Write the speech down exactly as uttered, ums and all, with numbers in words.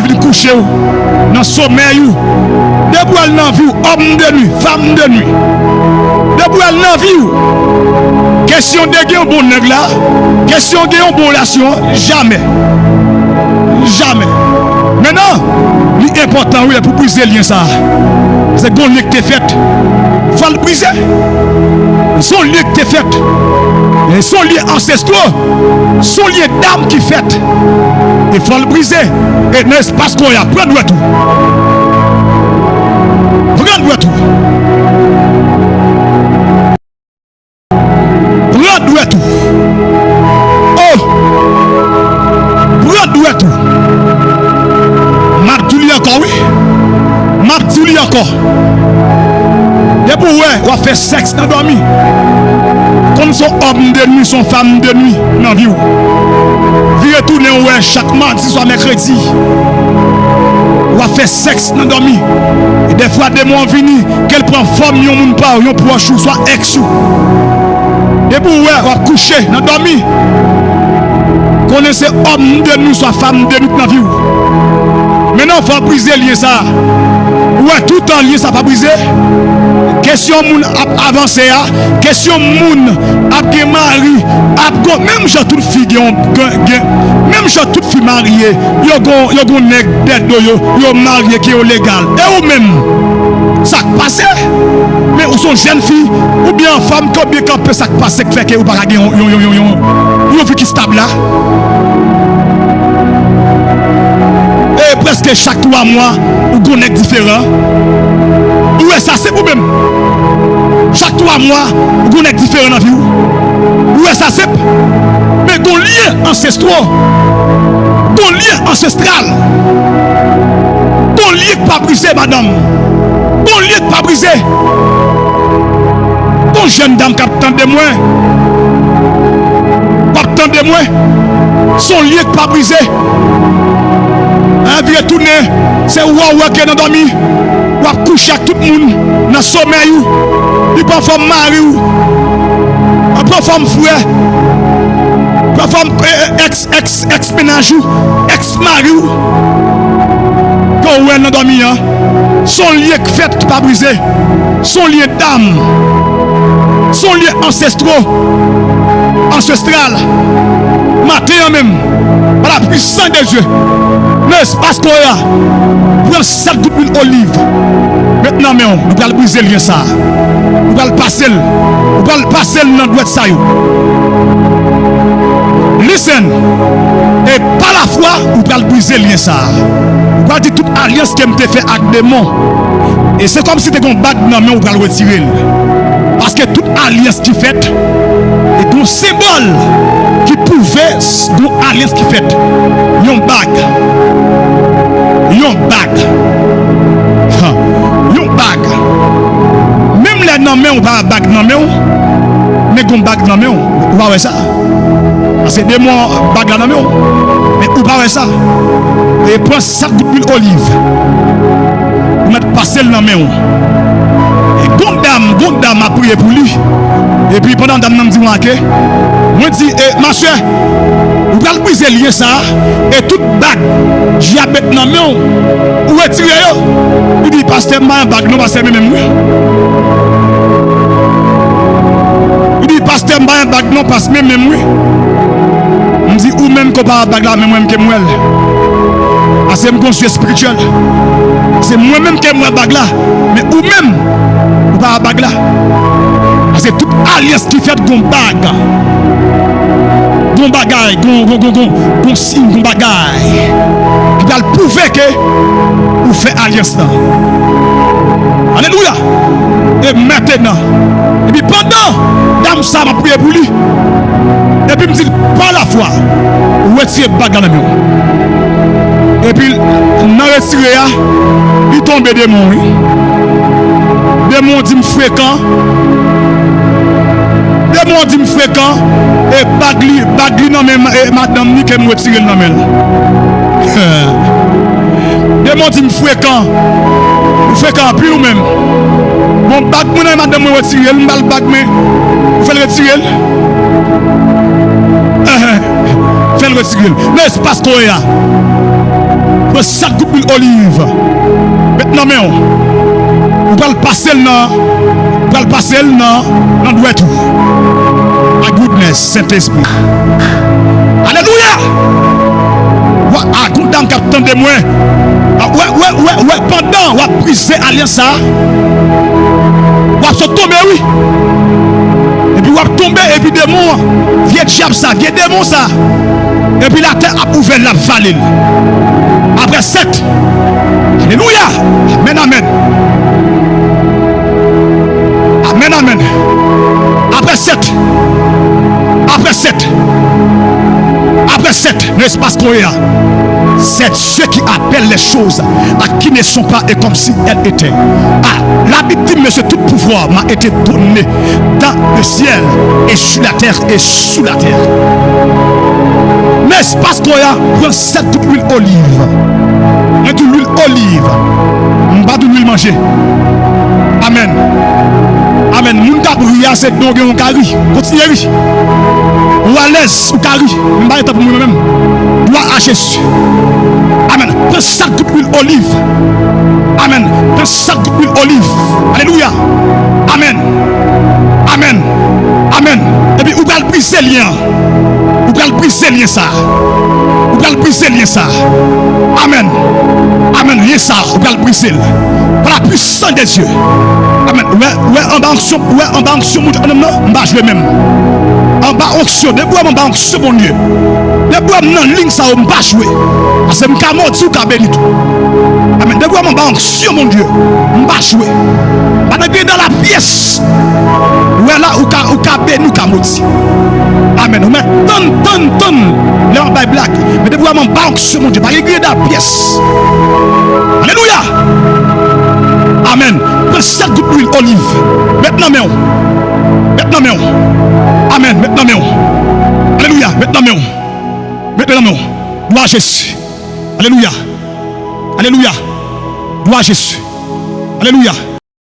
vin kouche w nan somèy ou. Depi w wè l nan vi w, òm de nwi, fanm de nwi. Depi w wè l nan vi w, kesyon de gen yon bon nèg la, kesyon gen yon bon relasyon, jamè. Jamè. Mentnan, li enpòtan, wi, pou brize lyen sa a. Se gon lyen ki te fèt. Fò l brize. Se yon lyen ki te fèt. E se yon lyen ansestwo. Se yon lyen dam ki fèt. E fò l brize. E nan espas kounye a, pran dwèt ou. Pran dwèt ou. Pran dwèt ou. Oh! Pran dwèt ou. M ap di w li ankò, wi. M ap di w li ankò. Depi w wè w ap fè sèks nan dòmi, konn se yon òm de nwi, se yon fanm de nwi nan vi w. Vire tounen w wè chak madi swa mèkredi, w ap fè sèks nan dòmi. E dèfwa demon an vini, ke l pran fòm yon moun pa w, yon pwòch ou, swa èks ou. Depi w wè w ap kouche nan dòmi, konnen se òm de nwi swa fanm de nwi nan vi w. Mentnan, fò w brize lyen sa a. Ou wè, toutan lyen sa a pa brize, kesyon moun ap avanse a, kesyon moun ap gen mari, ap gon, menm jan tout fi gen, gen, gen, menm jan tout fi marye, yo gon, yo gon nèg dèyè do yo, yo marye ke yo legal. E ou menm, sa k pase? Men ou se yon jèn fi, oubyen yon fanm ke w byen kanpe, sa k pase k fè ke ou pa ka gen yon, yon, yon, yon, yon, yon vi ki stab la? E prèske chak twa mwa, ou gon nèg diferan. Ou wè sa se pou menm. Chak twa mwa, ou gon nèg diferan nan vi w. Ou wè sa se, men gon lyen ansestwo. Gon lyen ansestral. Gon lyen k pa brize, madanm. Gon lyen k pa brize. Gon jèn dam k ap tande mwen. W ap tande mwen. Se yon lyen k pa brize. An vire tounen, se ou a wè ke nan dòmi, w ap kouche ak tout moun nan somèy ou. Li pran fòm mari w. Li pran fòm frè. Pran fòm, eh, eh, èks, èks, èks mennaj ou, èks mari w. Ke w wè nan dòmi an. Se yon lyen k fèt ki pa brize. Se yon lyen dam. Se yon lyen ansestwo, ansestral. Maten an menm, pa la puissance de Dieu, nan espas kounye a, pran sèt gout lwil oliv, met nan men w, nou pral brize lyen sa a. Nou pral pase l, nou pral pase l nan dwèt sa yo. Listen, e pa lafwa, ou pral brize lyen sa a. Ou pral di tout alyans ke m te fè ak demon. E se kòmsi te gon bag nan men w, ou pral retire l. Paske tout alyans ki fèt, e gon senbòl ki pwouve s-, gon alyans ki fèt. Yon bag. Yon bag. Ha. Yon bag. Menm lè nan men w pa bag nan men w, men gon bag nan men w. Ou pa wè sa? Paske demon bag la nan men w. Men ou pa wè sa. E pran sèt gout lwil oliv. Ou mèt pase l nan men w. E gon dam, gon dam ap priye pou li. Epi pandan dam nan di mwen ake, mwen di, e, ma sè, ou pral brize lyen sa a, e tout bag dyab met nan men w, ou retire yo. Li di, pastè, m pa gen bag non, pastè, men men m wi. Li di, pastè, m pa gen bag non, pastè, men men m wi. M di, ou menm ke w pa wè bag la, men mwen menm ke m wè l. Paske m gon zye espirityèl. Se mwen menm ke m wè bag la, men ou menm, ou pa wè bag la. Paske tout alyans ki fèt gon bag. Gon bagay, gon, gon, gon, gon, gon siy, gon bagay ki pral pwouve ke ou fè alyans lan. Alelouya! E mentnan, epi pandan dam sa m ap priye pou li, epi m di l, pa lafwa, ou retire bag la nan men w. Epi nan retire a, li tonbe demon, wi. Demon di m frekan. Demon di m frekan. E bag li, bag li nan men, e, madanm li ke m retire l nan men l. Demon di m frekan. Ou frekan anpil ou menm. Bon, bag mwen nan men madanm mwen, retire l, m ba l bag mwen. Ou fè l retire l. Fè l retire l. Nan espas kounye a. Pran sèt gout lwil oliv. Met nan men w. Ou pral pase l nan, ou pral pase l nan, nan dwèt ou. My goodness, Sentespri. Alelouya! Wa, a, gon dam k ap tande mwen. A, wè, wè, wè, wè, pandan w ap brize alyans sa, w ap sot tonbe, wi. Epi w ap tonbe, epi demon an, vye dyab sa, vye demon sa. Epi latè ap ouvè l, l ap vale l. Apre sèt. Alelouya. Amèn, amèn. Amèn, amèn. Apre sèt. Apre sèt. Apre sèt. Nan espas kounye a. C'est Dieu qui appelle les choses à qui ne sont pas et comme si elles étaient. Ah, la Bible dit, mais ce tout pouvoir m'a été donné dans le ciel et sur la terre et sous la terre. Nan espas kounye a, pran sèt gout lwil oliv. Mwen di w lwil oliv. M pa di w lwil manje. Amèn. Amèn. Moun k ap ri a, se don gen yon ka ri. Kontinye ri. Ou alèz, ou ka ri. M pa gen tan pou m ri mwen menm. Glwa a Jezi. Amèn. Pran sèt gout lwil oliv. Amèn. Pran sèt gout lwil oliv. Alelouya. Amèn. Amèn. Amèn. Epi ou pral brize lyen an. Ou pral brize lyen sa. Ou pral brize lyen sa. Amèn. Amèn. Lyen sa, ou pral brize l. Par la puissance de Dieu. Amèn. Ou wè, ou wè anba onksyon, ou wè anba onksyon moun nan, m pa jwe menm. Anba onksyon, depi w wè m anba onksyon Bondye. Depi w wè m nan liy sa yo, m pa jwe. Paske m ka modi, ou ka beni tou. Amèn. Depi w wè m anba onksyon Bondye, m pa jwe. Pa nan griyen dan lapyès. Ou wè la, ou ka, ou ka beni, ou ka modi. Amèn. Ou mèt tann, tann, tann. Lè w ap bay blag. Men depi w wè m anba onksyon Bondye, pa gen griyen dan lapyès. Alelouya. Amèn. Pran sèt gout lwil oliv. Met nan men w. Met nan men w. Amèn. Met nan men w. Alelouya. Met nan men w. Met nan men w. Glwa a Jezi. Alelouya. Alelouya. Glwa a Jezi. Alelouya.